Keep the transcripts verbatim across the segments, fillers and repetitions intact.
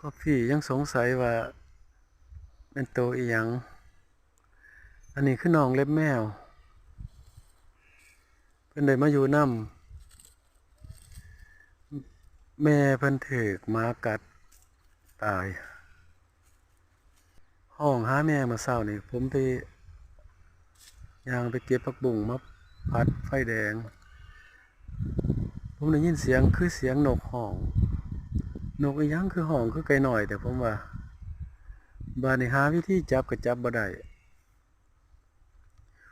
Coffee ยังสงสัยว่าเป็นโตอีหยัง อันนี้คือน้องเล็บแมว เพิ่นได้มาอยู่นำ แม่เพิ่นถูกหมากัดตาย ฮ้องหาแม่เมื่อเช้านี่ ผมไปย่างไปเก็บผักบุ้งมาผัดไฟแดง ผมได้ยินเสียงคือเสียงนกฮ้อง นกอีหยังคือฮ้องคือไก่น้อย แต่ผมว่า บาดนี้หาวิธีจับก็จับบ่ได้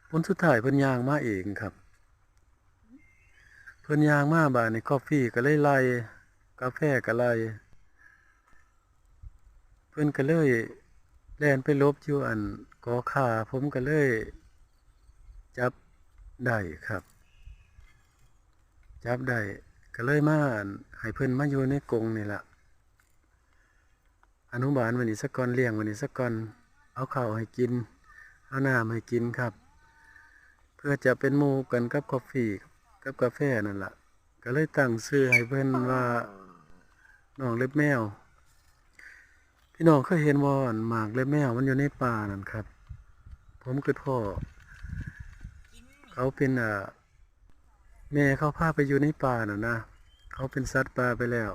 ผลสุดท้ายเพิ่นย่างมาเองครับ เพิ่นย่างมาบาดนี้ Coffee ก็เลยไล่ กาแฟก็ไล่ เพิ่นก็เลยแล่นไปหลบอยู่อันกอข่า ผมก็เลยจับได้ครับ จับได้ก็เลยมาอันให้เพิ่นมาอยู่ในกรงนี่ล่ะ อนุบาลไว้นี่ซะก่อน เลี้ยงไว้นี่ซะก่อน เอาข้าวให้กิน เอาน้ำให้กินครับ เพื่อจะเป็นหมู่กันกับ Coffee กับกาแฟนั่นล่ะ ก็เลยตั้งชื่อให้เพิ่นว่าน้องเล็บแมว พี่น้องเคยเห็นบ่ อันหมากเล็บแมวมันอยู่ในป่านั่นครับ ผมคิดพ้อ เขาเป็น อ่า แม่เขาพาไปอยู่ในป่าน่ะนะ เขาเป็นสัตว์ป่าไปแล้ว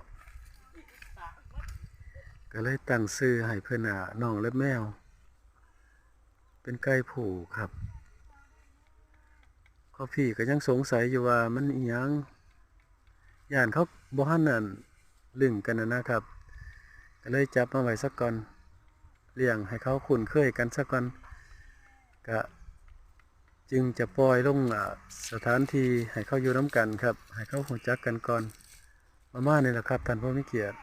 ก็เลยตั้งชื่อให้เพิ่น อ่า น้องเล็บแมว เป็นไก่ผู้ครับ Coffee ก็ยังสงสัยอยู่ว่ามันอีหยัง ย่านเขาบ่ทันนั่นลึงกันน่ะนะครับ ก็เลยจับมาไว้ซะก่อน เลี้ยงให้เขาคุ้นเคยกันซะก่อน ก็จึงจะปล่อยลง อ่า สถานที่ให้เขาอยู่นำกันครับ ให้เขารู้จักกันก่อน ประมาณนี้แหละครับ ท่านผู้มีเกียรติ